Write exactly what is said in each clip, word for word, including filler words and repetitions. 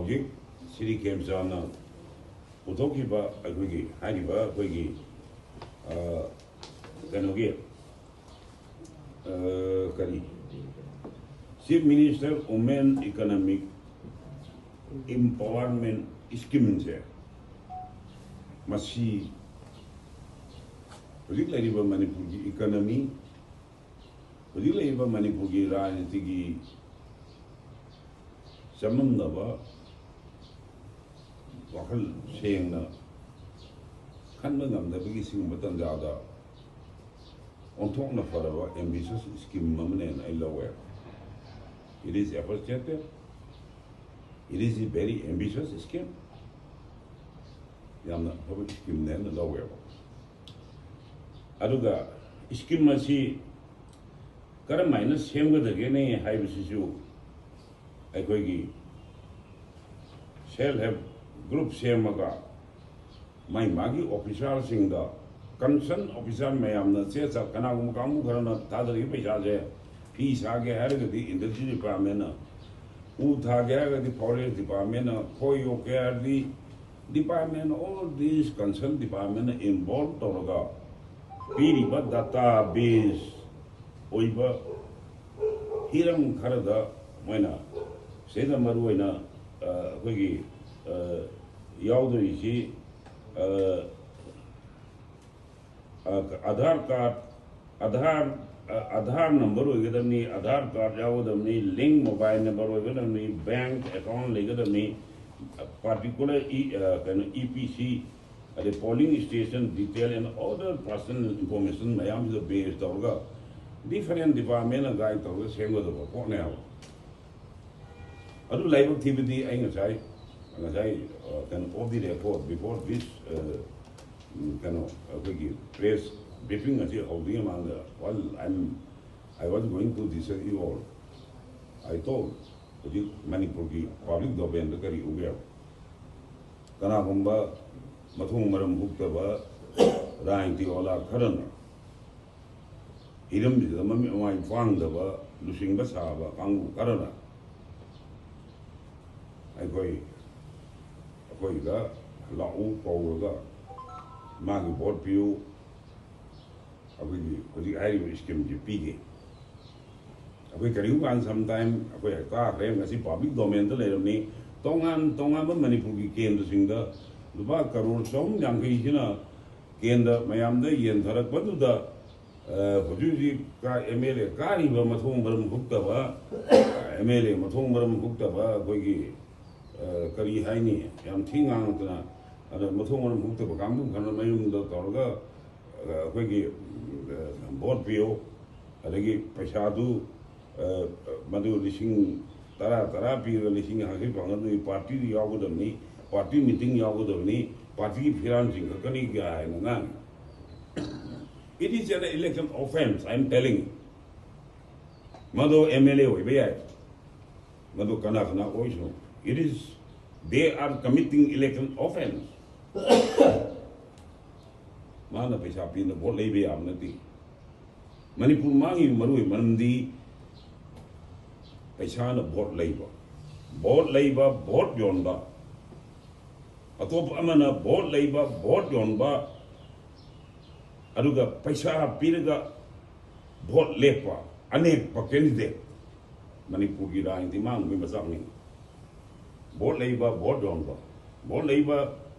ꯍꯧꯖꯤꯛ ꯁ꯭ꯔꯤ ꯈꯦꯝꯆꯥꯟꯅ ꯄꯨꯊꯣꯛꯈꯤꯕ ꯑꯩꯈꯣꯏꯒꯤ ꯍꯥꯏꯔꯤꯕ ꯑꯩꯈꯣꯏꯒꯤ, ꯑ, ꯀꯩꯅꯣꯒꯤ, ꯑ, ꯀꯔꯤ, Chief Minister Women Economic Empowerment Scheme ꯁꯦ, ꯃꯁꯤ ꯍꯧꯖꯤꯛ ꯂꯩꯔꯤꯕ ꯃꯅꯤꯄꯨꯔꯒꯤ economy, ꯍꯧꯖꯤꯛ ꯂꯩꯔꯤꯕ ꯃꯅꯤꯄꯨꯔꯒꯤ ꯔꯥꯖꯅꯤꯇꯤꯒꯤ ꯆꯃꯝꯅꯕ, ꯋꯥꯈꯜ ꯁꯦꯡꯅ ꯈꯟꯕ ꯉꯝꯗꯕꯒꯤ ꯁꯤꯒꯨꯝꯕ ꯇꯥꯟꯖꯥꯗ ꯑꯣꯟꯊꯣꯛꯅ ꯐꯔꯕ ambitious scheme ꯑꯃꯅꯦꯅ ꯑꯩ ꯂꯧꯋꯦ꯫ It is appreciated. It is a very ambitious scheme. ꯌꯥꯝꯅ ꯑꯐꯕ scheme ꯅꯦꯅ ꯂꯧꯋꯦꯕ꯫ ꯑꯗꯨꯒ scheme ꯑꯁꯤ ꯀꯔꯝꯍꯥꯏꯅ ꯁꯦꯝꯒꯗꯒꯦꯅꯦ ꯍꯥꯏꯕꯁꯤꯁꯨ ꯑꯩꯈꯣꯏꯒꯤ self help group ꯁꯦꯝꯃꯒ ꯃꯥꯏ ꯃꯥꯒꯤ officer ꯁꯤꯡꯗ, concern officer ꯃꯌꯥꯝꯅ ꯆꯦ ꯆꯥꯛ, ꯀꯅꯥꯒꯨꯝꯕ ꯀꯥꯡꯕꯨ ꯈꯔꯅ ꯊꯥꯗꯔꯤꯕ ꯄꯩꯁꯥꯁꯦ ꯐꯤ ꯁꯥꯒꯦ ꯍꯥꯏꯔꯒꯗꯤ industry department ꯅ, ꯎ ꯊꯥꯒꯦ ꯍꯥꯏꯔꯒꯗꯤ forest department ꯅ, ꯈꯣꯏ ꯌꯣꯛꯀꯦ ꯍꯥꯏꯔꯗꯤ department, all these concern department ꯅ involve ꯇꯧꯔꯒ ꯄꯤꯔꯤꯕ data base ꯑꯣꯏꯕ ꯍꯤꯔꯝ ꯈꯔꯗ ꯃꯣꯏꯅ ꯁꯤꯗ ꯃꯔꯨ ꯑꯣꯏꯅ, ꯑ, ꯑꯩꯈꯣꯏꯒꯤ, ꯑ, ꯌꯥꯎꯗꯣꯏꯁꯤ, ꯑ, ꯑ, Aadhaar card, Aadhaar, ꯑ, Aadhaar number ꯑꯣꯏꯒꯗꯕꯅꯤ, Aadhaar card ꯌꯥꯎꯒꯗꯕꯅꯤ, link mobile number ꯑꯣꯏꯒꯗꯕꯅꯤ, bank account ꯂꯩꯒꯗꯕꯅꯤ, particular ꯏ-, ꯑ, ꯀꯩꯅꯣ, E P C, ꯑꯗꯩ polling station detail and other personal information ꯃꯌꯥꯝꯁꯤꯗ base ꯇꯧꯔꯒ different department ꯅ guide ꯇꯧꯔꯒ ꯁꯦꯝꯒꯗꯕ ꯄꯣꯠꯅꯦꯕ꯫ ꯑꯗꯨ ꯂꯥꯏꯕꯛ ꯊꯤꯕꯗꯤ ꯑꯩ ꯉꯁꯥꯏ, ꯉꯁꯥꯏ, ꯑ, ꯀꯩꯅꯣ, off the record, before this, ꯑ, ꯎꯝ, ꯀꯩꯅꯣ, ꯑꯩꯈꯣꯏꯒꯤ press briefing ꯑꯁꯤ ꯍꯧꯗ꯭ꯔꯤꯉꯩ ꯃꯃꯥꯡꯗ, while I'm, I was going to discuss you all, I told, ꯍꯧꯖꯤꯛ ꯃꯅꯤꯄꯨꯔꯒꯤ public domain ꯗ ꯀꯔꯤ ꯎꯒꯦ? ꯀꯅꯥꯒꯨꯝꯕ ꯃꯊꯣꯡ ꯃꯔꯝ ꯍꯨꯛꯇꯕ ꯔꯥꯖꯅꯤꯇꯤ ꯋꯥꯂꯥ ꯈꯔꯅ ꯍꯤꯔꯝꯁꯤꯗ ꯃꯃꯤꯠ ꯃꯃꯥꯏ ꯄꯥꯡꯗꯕ ꯂꯨꯆꯤꯡꯕ ꯁꯥꯕ ꯀꯥꯡꯕꯨ ꯈꯔꯅ, I ꯑꯩꯈꯣꯏ ꯑꯩꯈꯣꯏꯗ ꯂꯥꯛꯎ ꯀꯧꯔꯒ ꯃꯥꯒꯤ ꯚꯣꯠ ꯄꯤꯌꯨ, ꯑꯩꯈꯣꯏꯒꯤ ꯍꯧꯖꯤꯛ ꯍꯥꯏꯔꯤꯕ ꯁ꯭ꯀꯤꯝꯁꯤ ꯄꯤꯒꯦ꯫ ꯑꯩꯈꯣꯏ ꯀꯔꯤꯒꯨꯝꯕ ꯀꯥꯟꯗ sometime ꯑꯩꯈꯣꯏ ꯇꯥꯈ꯭ꯔꯦ, ꯉꯁꯤ ꯄꯕ꯭ꯂꯤꯛ ꯗꯣꯃꯦꯟꯗ ꯂꯩꯔꯕꯅꯤ꯫ ꯇꯣꯉꯥꯟ ꯇꯣꯉꯥꯟꯕ ꯃꯅꯤꯄꯨꯔꯒꯤ ꯀꯦꯟꯗ꯭ꯔꯁꯤꯡꯗ ꯂꯨꯄꯥ ꯀꯔꯣꯔ ꯆꯍꯨꯝ ꯌꯥꯡꯈꯩꯁꯤꯅ ꯀꯦꯟꯗ꯭ꯔ ꯃꯌꯥꯝꯗ ꯌꯦꯟꯊꯔꯛꯄꯗꯨꯗ, ꯑ, ꯍꯧꯖꯤꯛ ꯍꯧꯖꯤꯛ ꯀ-, ꯑꯦꯝ ꯑꯦꯜ ꯑꯦ ꯀꯥꯔꯤꯕ ꯃꯊꯣꯡ ꯃꯔꯝ ꯍꯨꯛꯇꯕ, ꯑꯦꯝ ꯑꯦꯜ ꯑꯦ ꯃꯊꯣꯡ ꯃꯔꯝ ꯍꯨꯛꯇꯕ ꯑꯩꯈꯣꯏꯒꯤ, ꯑ, ꯀꯔꯤ ꯍꯥꯏꯅꯤ, ꯌꯥꯝ ꯊꯤ ꯉꯥꯡꯗꯅ, ꯑꯗ ꯃꯊꯣꯡ ꯃꯔꯝ ꯍꯨꯛꯇꯕ ꯀꯥꯡꯕꯨ ꯈꯔꯅ ꯃꯌꯨꯝꯗ ꯇꯧꯔꯒ, ꯑ, ꯑꯩꯈꯣꯏꯒꯤ, ꯑ, ꯚꯣꯠ ꯄꯤꯌꯨ, ꯑꯗꯒꯤ ꯄꯩꯁꯥꯗꯨ, ꯑ, ꯃꯗꯨ ꯂꯤꯁꯤꯡ ꯇꯔꯥ, ꯇꯔꯥ ꯄꯤꯔꯒ ꯂꯤꯁꯤꯡ ꯌꯥꯡꯈꯩ ꯐꯪꯒꯗꯕꯅꯤ, ꯄꯥꯔꯇꯤꯗꯨ ꯌꯥꯎꯒꯗꯕꯅꯤ, ꯄꯥꯔꯇꯤ ꯃꯤꯇꯤꯡ ꯌꯥꯎꯒꯗꯕꯅꯤ, ꯄꯥꯔꯇꯤꯒꯤ ꯐꯤꯔꯥꯟꯁꯤꯡ ꯈꯛꯀꯅꯤ ꯀꯥꯏꯅ ꯉꯥꯡꯉꯤ꯫ It is an election offense, I am telling you. ꯃꯗꯨ ꯑꯦꯝ ꯑꯦꯜ ꯑꯦ ꯑꯣꯏꯕ ꯌꯥꯏ, ꯃꯗꯨ ꯀꯅꯥ ꯀꯅꯥ ꯑꯣꯏꯁꯅꯨ, it is, they are committing election offense. ꯃꯥꯅ ꯄꯩꯁꯥ ꯄꯤꯅ ꯚꯣꯠ ꯂꯩꯕ ꯌꯥꯕ ꯅꯠꯇꯦ꯫ ꯃꯅꯤꯄꯨꯔ ꯃꯥꯡꯉꯤꯕ ꯃꯔꯨꯑꯣꯏꯕ ꯃꯔꯝꯗꯤ ꯄꯩꯁꯥꯅ ꯚꯣꯠ ꯂꯩꯕ, ꯚꯣꯠ ꯂꯩꯕ, ꯚꯣꯠ ꯌꯣꯟꯕ, ꯑꯇꯣꯞꯄ ꯑꯃꯅ ꯚꯣꯠ ꯂꯩꯕ, ꯚꯣꯠ ꯌꯣꯟꯕ, ꯑꯗꯨꯒ ꯄꯩꯁꯥ ꯄꯤꯔꯒ ꯚꯣꯠ ꯂꯦꯞꯄ ꯑꯅꯦꯛꯄ ꯀꯦꯟꯗꯤꯗꯦꯠ ꯃꯅꯤꯄꯨꯔꯒꯤ ꯔꯥꯖꯅꯤꯇꯤ ꯃꯥꯡꯕꯒꯤ ꯃꯆꯥꯛꯅꯤ꯫ ꯚꯣꯠ ꯂꯩꯕ, ꯚꯣꯠ ꯌꯣꯟꯕ, ꯚꯣꯠ ꯂꯩꯕ,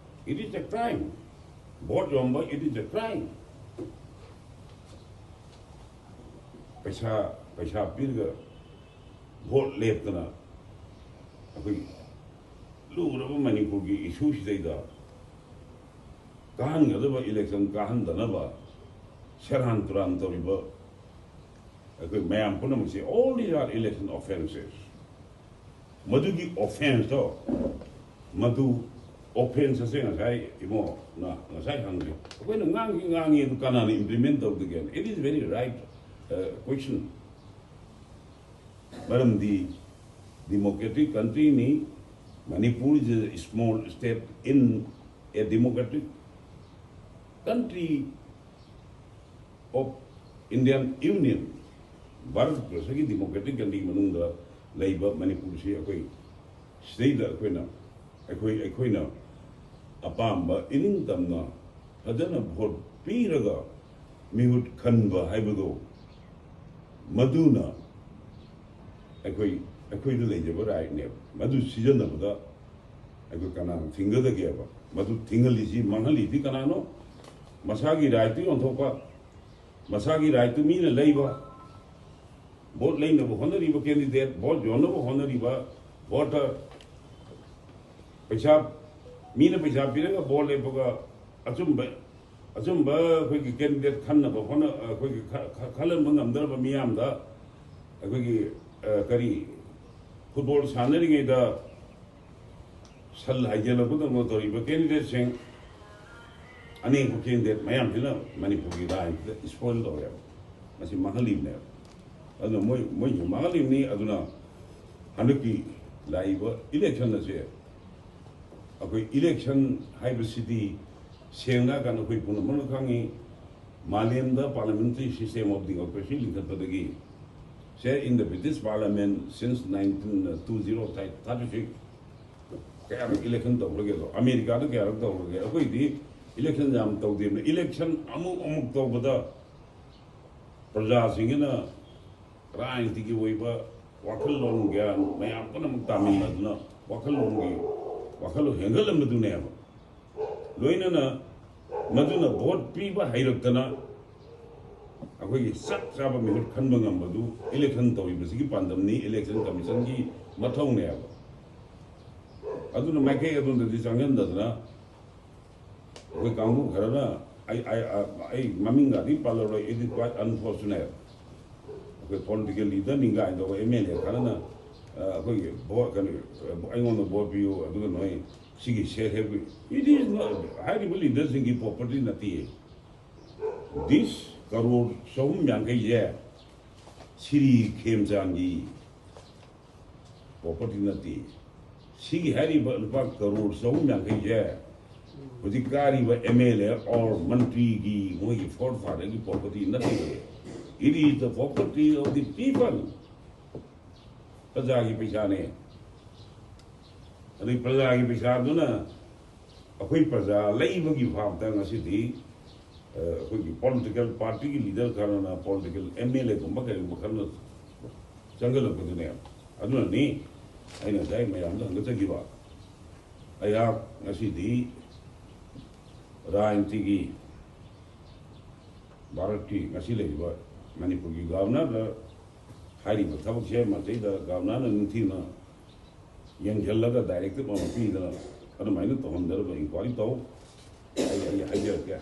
it is a crime. Vote ꯌꯣꯟꯕ, it is a crime. ꯄꯩꯁꯥ, ꯄꯩꯁꯥ ꯄꯤꯔꯒ ꯚꯣꯠ ꯂꯦꯞꯇꯅ ꯑꯩꯈꯣꯏ ꯂꯨꯔꯕ ꯃꯅꯤꯄꯨꯔꯒꯤ ꯏꯁꯨꯁꯤꯗꯩꯗ ꯀꯥꯍꯟꯒꯗꯕ ꯏꯂꯦꯛꯁꯟ ꯀꯥꯍꯟꯗꯅꯕ ꯁꯦꯔꯥꯟ ꯇꯨꯔꯥꯟ ꯇꯧꯔꯤꯕ ꯑꯩꯈꯣꯏ ꯃꯌꯥꯝ ꯄꯨꯝꯅꯃꯛꯁꯦ, all these are election offenses. ꯃꯗꯨꯒꯤ ꯑꯣꯐꯦꯟꯁꯇꯣ, ꯃꯗꯨ ꯑꯣꯐꯦꯟꯁ ꯑꯁꯦ ꯉꯁꯥꯏ ꯏꯕꯨꯡꯉꯣꯅ ꯉꯁꯥꯏ ꯍꯪꯈ꯭ꯔꯦ, ꯑꯩꯈꯣꯏꯅ ꯉꯥꯡꯈꯤ ꯉꯥꯡꯉꯤ ꯑꯗꯨ ꯀꯅꯥꯅ ꯏꯝꯄ꯭ꯂꯤꯃꯦꯟ ꯇꯧꯗꯒꯦꯅ? It is very right, uh, question. ꯃꯔꯝꯗꯤ democratic countryꯅꯤ꯫ Manipur is a small state in a democratic country of Indian Union. Bharat ꯕꯔꯁꯒꯤ democratic country ꯃꯅꯨꯡꯗ ꯂꯩꯕ ꯃꯅꯤꯄꯨꯔꯁꯤ ꯑꯩꯈꯣꯏ ꯁꯤꯗꯩꯗ ꯑꯩꯈꯣꯏꯅ ꯑꯩꯈꯣꯏ ꯑꯩꯈꯣꯏꯅ ꯑꯄꯥꯝꯕ ꯏꯅꯤꯡ ꯇꯝꯅ ꯐꯖꯅ ꯚꯣꯠ ꯄꯤꯔꯒ ꯃꯤꯍꯨꯠ ꯈꯟꯕ ꯍꯥꯏꯕꯗꯣ, ꯃꯗꯨꯅ ꯑꯩꯈꯣꯏ ꯑꯩꯈꯣꯏꯗ ꯂꯩꯖꯕ ꯔꯥꯏꯠꯅꯦꯕ꯫ ꯃꯗꯨ ꯁꯤꯖꯤꯟꯅꯕꯗ ꯑꯩꯈꯣꯏ ꯀꯅꯥꯅ ꯊꯤꯡꯒꯗꯒꯦꯕ? ꯃꯗꯨ ꯊꯤꯡꯍꯜꯂꯤꯁꯤ, ꯃꯥꯡꯍꯜꯂꯤꯁꯤ ꯀꯅꯥꯅꯣ? ꯃꯁꯥꯒꯤ ꯔꯥꯏꯠꯇꯨ ꯌꯣꯟꯊꯣꯛꯄ, ꯃꯁꯥꯒꯤ ꯔꯥꯏꯠꯇꯨ ꯃꯤꯅ ꯂꯩꯕ, ꯚꯣꯠ ꯂꯩꯅꯕ ꯍꯣꯠꯅꯔꯤꯕ ꯀꯦꯟꯗꯤꯗꯦꯠ, ꯚꯣꯠ ꯌꯣꯟꯅꯕ ꯍꯣꯠꯅꯔꯤꯕ ꯚꯣꯇꯔ, ꯄꯩꯁꯥ, ꯃꯤꯅ ꯄꯩꯁꯥ ꯄꯤꯔꯒ ꯚꯣꯠ ꯂꯦꯞꯄꯒ ꯑꯆꯨꯝꯕ, ꯑꯆꯨꯝꯕ ꯑꯩꯈꯣꯏꯒꯤ ꯀꯦꯟꯗꯤꯗꯦꯠ ꯈꯟꯅꯕ ꯍꯣꯠꯅ, ꯑꯩꯈꯣꯏꯒꯤ ꯈ-, ꯈ-, ꯈꯜꯍꯟꯕ ꯉꯝꯗ꯭ꯔꯕ ꯃꯤꯌꯥꯝꯗ ꯑꯩꯈꯣꯏꯒꯤ, ꯑ, ꯀꯔꯤ, ꯐꯨꯠꯕꯣꯜ ꯁꯥꯟꯅꯔꯤꯉꯩꯗ ꯁꯜ ꯍꯥꯏꯖꯤꯜꯂꯛꯄꯗꯧꯅ ꯇꯧꯔꯤꯕ ꯀꯦꯟꯗꯤꯗꯦꯠꯁꯤꯡ ꯑꯅꯦꯝꯕ ꯀꯦꯟꯗꯤꯗꯦꯠ ꯃꯌꯥꯝꯁꯤꯅ ꯃꯅꯤꯄꯨꯔꯒꯤ ꯔꯥꯖꯅꯤꯇꯤꯗ ꯁ꯭ꯄꯣꯏꯜ ꯇꯧꯔꯦꯕ꯫ ꯃꯁꯤ ꯃꯥꯡꯍꯜꯂꯤꯕꯅꯦꯕ꯫ ꯑꯗꯨꯅ ꯃꯣꯏ, ꯃꯣꯏꯁꯨ ꯃꯥꯡꯍꯜꯂꯤꯕꯅꯤ꯫ ꯑꯗꯨꯅ ꯍꯟꯗꯛꯀꯤ ꯂꯥꯛꯏꯕ ꯏꯂꯦꯛꯁꯟ ꯑꯁꯦ, ꯑꯩꯈꯣꯏ ꯏꯂꯦꯛꯁꯟ ꯍꯥꯏꯕꯁꯤꯗꯤ ꯁꯦꯡꯅ ꯍꯥꯏꯔꯀꯥꯟꯗ ꯑꯩꯈꯣꯏ ꯄꯨꯝꯅꯃꯛꯅ ꯈꯪꯉꯤ, ꯃꯥꯂꯦꯝꯗ parliamentary system of democracy ꯂꯤꯡꯈꯠꯄꯗꯒꯤ, say, in the British Parliament since nineteen two zero thirty-six, ꯀꯌꯥꯔꯛ ꯏꯂꯦꯛꯁꯟ ꯇꯧꯈ꯭ꯔꯒꯦꯗꯣ? ꯑꯃꯦꯔꯤꯀꯥꯗ ꯀꯌꯥꯔꯛ ꯇꯧꯈ꯭ꯔꯒꯦ? ꯑꯩꯈꯣꯏꯗꯤ ꯏꯂꯦꯛꯁꯟ ꯌꯥꯝ ꯇꯧꯗꯦꯕꯅ, ꯏꯂꯦꯛꯁꯟ ꯑꯃꯨꯛ ꯑꯃꯨꯛ ꯇꯧꯕꯗ ꯄ꯭ꯔꯖꯥꯁꯤꯡꯁꯤꯅ ꯔꯥꯖꯅꯤꯇꯤꯒꯤ ꯑꯣꯏꯕ ꯋꯥꯈꯜꯂꯣꯟ ꯒ꯭ꯌꯥꯟ ꯃꯌꯥꯝ ꯄꯨꯝꯅꯃꯛ ꯇꯥꯃꯤꯟꯅꯗꯨꯅ ꯋꯥꯈꯜꯂꯣꯟꯒꯤ, ꯋꯥꯈꯜꯂꯣꯟ ꯍꯦꯟꯒꯠꯂꯝꯕꯗꯨꯅꯦꯕ꯫ ꯂꯣꯏꯅꯅ ꯃꯗꯨꯅ ꯚꯣꯠ ꯄꯤꯕ ꯍꯩꯔꯛꯇꯅ ꯑꯩꯈꯣꯏꯒꯤ ꯆꯞ ꯆꯥꯕ ꯃꯤꯍꯨꯠ ꯈꯟꯕ ꯉꯝꯕꯗꯨ ꯏꯂꯦꯛꯁꯟ ꯇꯧꯔꯤꯕꯁꯤꯒꯤ ꯄꯥꯟꯗꯝꯅꯤ, ꯏꯂꯦꯛꯁꯟ ꯀꯃꯤꯁꯟꯒꯤ ꯃꯊꯧꯅꯦꯕ꯫ ꯑꯗꯨꯅ ꯃꯥꯏꯀꯩ ꯑꯗꯣꯝꯗꯗꯤ ꯆꯪꯍꯟꯗꯗꯅ ꯑꯩꯈꯣꯏ ꯀꯥꯡꯕꯨ ꯈꯔꯅ, ꯑꯩ, ꯑꯩ, ꯑꯩ ꯃꯃꯤꯡꯒꯗꯤ ꯄꯜꯂꯔꯣꯏ, it is quite unfortunate꯫ ꯑꯩꯈꯣꯏ political leader ꯅꯤ ꯀꯥꯏꯅ ꯇꯧꯕ M L A ꯈꯔꯅ, ꯑ, ꯑꯩꯈꯣꯏꯒꯤ ꯚꯣꯠ, ꯀꯩꯅꯣ, ꯑꯩꯉꯣꯟꯗ ꯚꯣꯠ ꯄꯤꯌꯨ, ꯑꯗꯨꯒ ꯅꯣꯏ ꯁꯤꯒꯤ ꯁꯦꯜ ꯍꯦꯞ, it is not, ꯍꯥꯏꯔꯤꯕ ꯂꯤꯗꯔꯁꯤꯡꯒꯤ ꯄ꯭ꯔꯣꯄꯔꯇꯤ ꯅꯠꯇꯦ꯫ This ꯀꯔꯣꯔ ꯆꯍꯨꯝ ꯌꯥꯡꯈꯩꯁꯦ ꯁꯤꯔꯤ ꯈꯦꯝꯆꯥꯟꯒꯤ ꯄ꯭ꯔꯣꯄꯔꯇꯤ ꯅꯠꯇꯦ꯫ ꯁꯤꯒꯤ ꯍꯥꯏꯔꯤꯕ ꯂꯨꯄꯥ ꯀꯔꯣꯔ ꯆꯍꯨꯝ ꯌꯥꯡꯈꯩꯁꯦ ꯍꯧꯖꯤꯛ ꯀꯥꯔꯤꯕ M L A or ꯃꯟꯇ꯭ꯔꯤꯒꯤ ꯃꯣꯏꯒꯤ forefatherꯒꯤ ꯄ꯭ꯔꯣꯄꯔꯇꯤ ꯅꯠꯇꯦ꯫ It is the property of the people꯫ ꯄ꯭ꯔꯖꯥꯒꯤ ꯄꯩꯁꯥꯅꯦ꯫ ꯑꯗꯩ ꯄ꯭ꯔꯖꯥꯒꯤ ꯄꯩꯁꯥꯗꯨꯅ ꯑꯩꯈꯣꯏ ꯄ꯭ꯔꯖꯥ ꯂꯩꯕꯒꯤ ꯐꯥꯕꯗ ꯉꯁꯤꯗꯤ ꯑꯩꯈꯣꯏꯒꯤ ꯄꯣꯂꯤꯇꯤꯀꯦꯜ ꯄꯥꯔꯇꯤꯒꯤ ꯂꯤꯗꯔ ꯈꯔꯅ, ꯄꯣꯂꯤꯇꯤꯀꯦꯜ ꯑꯦꯝ ꯑꯦꯜ ꯑꯦꯒꯨꯝꯕ ꯀꯔꯤꯒꯨꯝꯕ ꯈꯔꯅ ꯆꯪꯁꯤꯜꯂꯛꯄꯗꯨꯅꯦ꯫ ꯑꯗꯨꯅꯅꯤ ꯑꯩꯅ ꯉꯁꯥꯏ ꯃꯌꯥꯝꯗ ꯍꯪꯒꯠꯆꯈꯤꯕ꯫ ꯑꯩꯍꯥꯛ ꯉꯁꯤꯗꯤ ꯔꯥꯖꯅꯤꯇꯤꯒꯤ, ꯚꯥꯔꯠꯀꯤ ꯉꯁꯤ ꯂꯩꯔꯤꯕ ꯃꯅꯤꯄꯨꯔꯒꯤ ꯒꯚꯔꯅꯔꯗ ꯍꯥꯏꯔꯤꯕ ꯊꯕꯛꯁꯦ ꯃꯁꯤꯗ ꯒꯚꯔꯅꯔꯅ ꯅꯤꯡꯊꯤꯅ ꯌꯦꯡꯁꯤꯜꯂꯒ ꯗꯥꯏꯔꯦꯛꯇꯤꯞ ꯑꯃ ꯄꯤꯗꯅ ꯑꯗꯨꯃꯥꯏꯅ ꯇꯧꯍꯟꯗꯅꯕ ꯏꯟꯀ꯭ꯋꯥꯏꯔꯤ ꯇꯧ꯫ ꯑꯩ ꯑꯩ ꯍꯥꯏꯖꯔꯛꯀꯦ꯫